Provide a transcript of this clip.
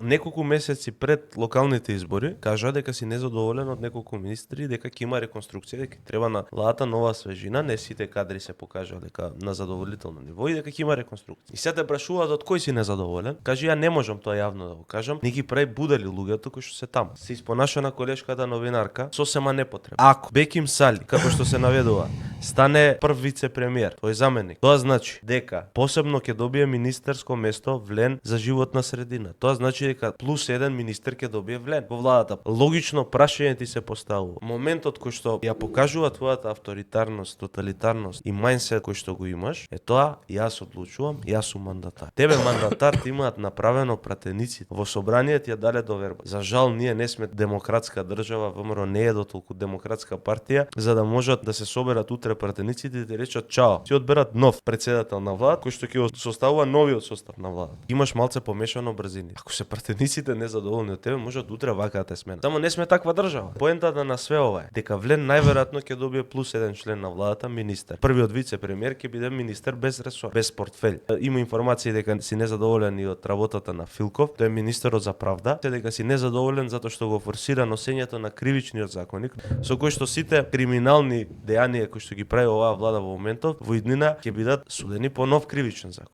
неколку месеци пред локалните избори кажа дека си незадоволен од неколку министри, дека ќе има реконструкција, дека треба на владата нова свежина, не сите кадри се покажа дека на задоволително ниво и дека ќе има реконструкција. И сега те прашуваат од кој си незадоволен? Кажи, ја не можам тоа јавно да го кажам, ни ги прави будали луѓето кои што се таму. Се испонаша на колешката новинарка сосема непотребно. Ако Беким Сали, како што се наведува, стане прв вице-премиер, тој заменик, тоа значи дека посебно ќе добие министерско место влен за животна средина. Тоа значи дека плюс еден министер ќе добие влен во владата. Логично прашање ти се поставува. Моментот кој што ја покажува твојата авторитарност, тоталитарност и мајндсет кој што го имаш, е тоа јас одлучувам, јас сум мандатар. Тебе мандатар ти имаат направено пратениците. Во собрание ти ја дале доверба. За жал ние не сме демократска држава, ВМРО не е дотолку демократска партија, за да можат да се соберат утре пратениците и да речат чао. Ти одберат нов председател на влада кој што ќе составува новиот состав на влада. Имаш малце помешано брзини. Ако се пратениците незадоволни од тебе, можат утре вака да те сменат. Само не сме таква држава. Поентата на све ова е дека влен најверојатно ќе добие плюс еден член на владата министер. Првиот вице-премиер ќе биде министер без ресор, без портфел. Има информации дека си незадоволен и од работата на Филков, тој е министерот за правда, дека си незадоволен затоа што го форсира носењето на кривичниот законник, со кој што сите криминални дејанија кои што ги прави оваа влада во моментов во иднина ќе бидат судени по нов кривичен закон.